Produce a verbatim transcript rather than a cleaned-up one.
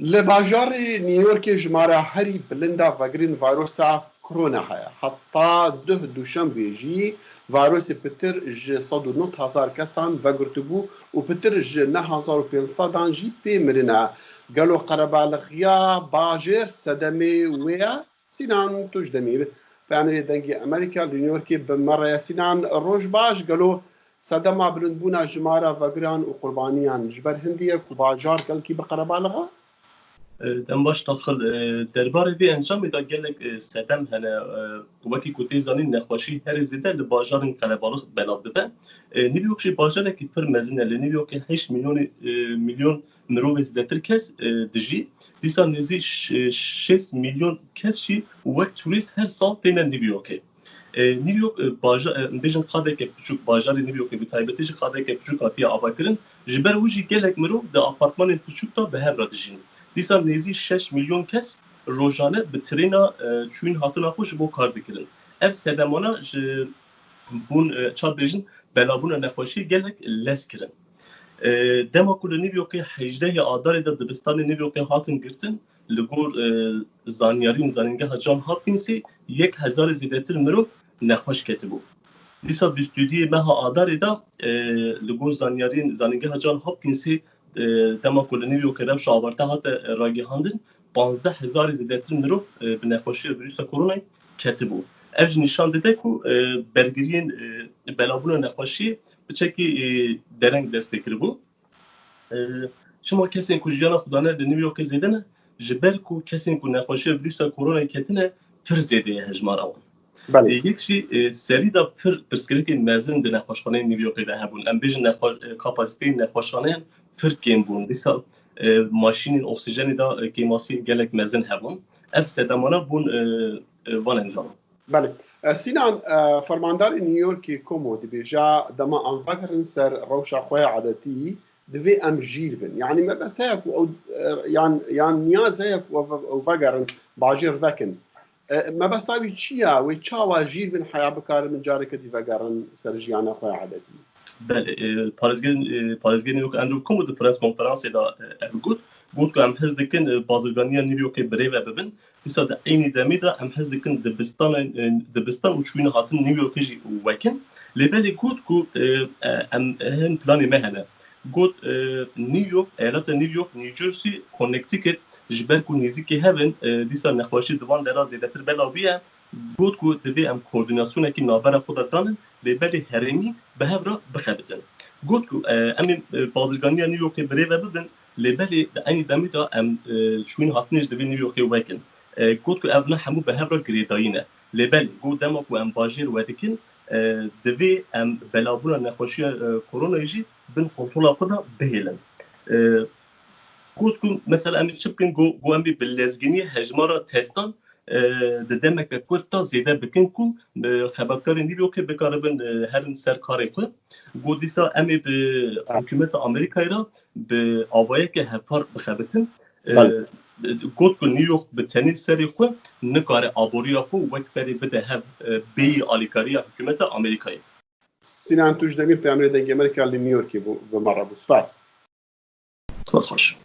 Li bajarê New Yorkê jimara herî bilind a vegirên vayrosa korona heye. Heta duh duşembê jî vayrosê pitir ji sed û nod hezar kesan vegirtibû û pitir ji neh hezar û pênc sedan jî pê mirine. Gelo qerebalixiya bajêr sedemê wê ye? Sînan Tûjdemîr, peyamêrê Dengê Amerîka li New Yorkê bi me re ye. Sînan, roj baş. Gelo sedema bilindbûna jimara vegiran û qurbaniyan ji ber hindî ye ku bajar gelkî bi qerebalix e? E, dem baş Taxil. E, derbarê vê encamê de gelek, e, sedem hene. E, wekî ku tê zanîn, nexweşî herî zêde li bajarên qerebalix belav dibe. E, New York jî bajarekî pir mezin e. Li New Yorkê heşt milyonê, e, milyon mirovê zêdetir kes, e, dijî. Dîsa nêzî ş-, şêst milyon kes jî wek turîst her sal têne New Yorkê. E, New York, e, baja-, e, bêjin qadeke piçûk, bajarê New Yorkê bi taybetî jî qadeke piçûk hatiye avakirin. Ji ber wî jî gelek mirov di apartmanên piçûk de bi hev re dijîn. Dîsa nêzî şeş milyon kes rojane bi trêna, e, çûyîn hatina xwe ji bo kar dikirin. Ev sedemana ji bûn, e, çawa bêjin, belavbûna nexweşiyê gelek lez kirin. E, dema ku li New Yorkê hejdehê Adarê de dibistanên New Yorkê hatin girtin, li gor, e, zanyariyên Zanîngeha John Hopkinsê yek hezarê zêdetir mirov nexweş ketibû. Dîsa bîst û duyê meha Adarê de, e, li gor zanyariyên Zanîngeha John Hopkinsê, e, dema ku li New Yorkê rewşa avarte hate, e, ragihandin, panzdeh hezarê zêdetir mirov, e, bi nexweşiya vîrusa koronayê ketibû. Ev jî nîşan dide ku, e, bergiriyên, e, belavbûna nexweşiyê piçekî, e, dereng dest pê kiribû. E, çima kesên ku jiyana xwe dane li New Yorkê zêde ne? Ji ber ku kesên ku nexweşiya vîrusa koronayê ketine pir zêde ye hejmara wan. Belê. E, yek jî, e, serî de pir pirsgirêkên mezin di nexweşxaneyên New Yorkê de hebûn. Em bêjin nexwe-, e, kapasiteyên nexweşxaneyan pir kêm bûn. Dîsa, e, maşînên oksîjenê de, e, kêmasiyên gelek mezin hebûn. Ev sedemana bûn, e, e, van encaman. Belê. E, Sînan, e, fermandarê New Yorkê Cuomo dibêje dema em vegerin ser rewşa xwe ya adetî, divê em jîr bin. Yanî mebest heye ku ew, e, yan, yan niyaz heye ku ew, ew vegerin, bajêr vekin. E, mebesta wî çi ye? Wê çawa jîr bin heya bikarin careke dî vegerin ser jiyana xwe ya adetî? Belê, e, parêzgerên, e, parêzgerên New York Andrew Cuomo di pres konferansê de, e, ev got. Got ku em hez dikin, e, bazirganiya New Yorkê birêve bibin. Dîsa di eynî demê de em hez dikin dibistanên, e, dibistan û çûyîn hatin New Yorkê jî wekin. Lê belê got ku, e, e, em, hin planê me hene. Got, e, New York, eyaleta New York, New Jersey, Connecticut, ji ber ku nêzîkî hev in, e, dîsa nexweşî di van dera zêdetir belav bûye. Got ku divê em koordînasyonekî navbera xwe de danin, lê belê herêmî bi hev re bixebitin. Got ku, e, em ê, e, bazirganiya New Yorkê birêve bibin, lê belê di eynî demê de em, e, çûyîn hatinê ji divê New Yorkê wekin. E, got ku ev ne hemû bi hev re girêdayî ne. Lê belê, got dema ku em bajêr wedikin, e, divê em belavbûna nexweşiya, e, koronayê jî bin kontrola xwe de bihêlin. E, got ku mesela em ê çi bikin, got, got em ê bi lezgîniyê hejmara testan, e, di demeke kurt de zêde bikin ku, e, xebatkarên New Yorkê bikaribin, e, herin ser karê xwe. Got dîsa em ê bi hikûmeta Amerîkayê re bi awayeke hevpar bixebitin. E, Belê. Got ku New York bi tenê serê xwe nikare aboriya xwe wek berê bide hev, e, bêyî alîkariya hikûmeta Amerîkayê. Sînan Tûjdemîr, peyamêrê Dengê Amerîka li New Yorkê bû, bi me re bû. Spas. Spas xweş.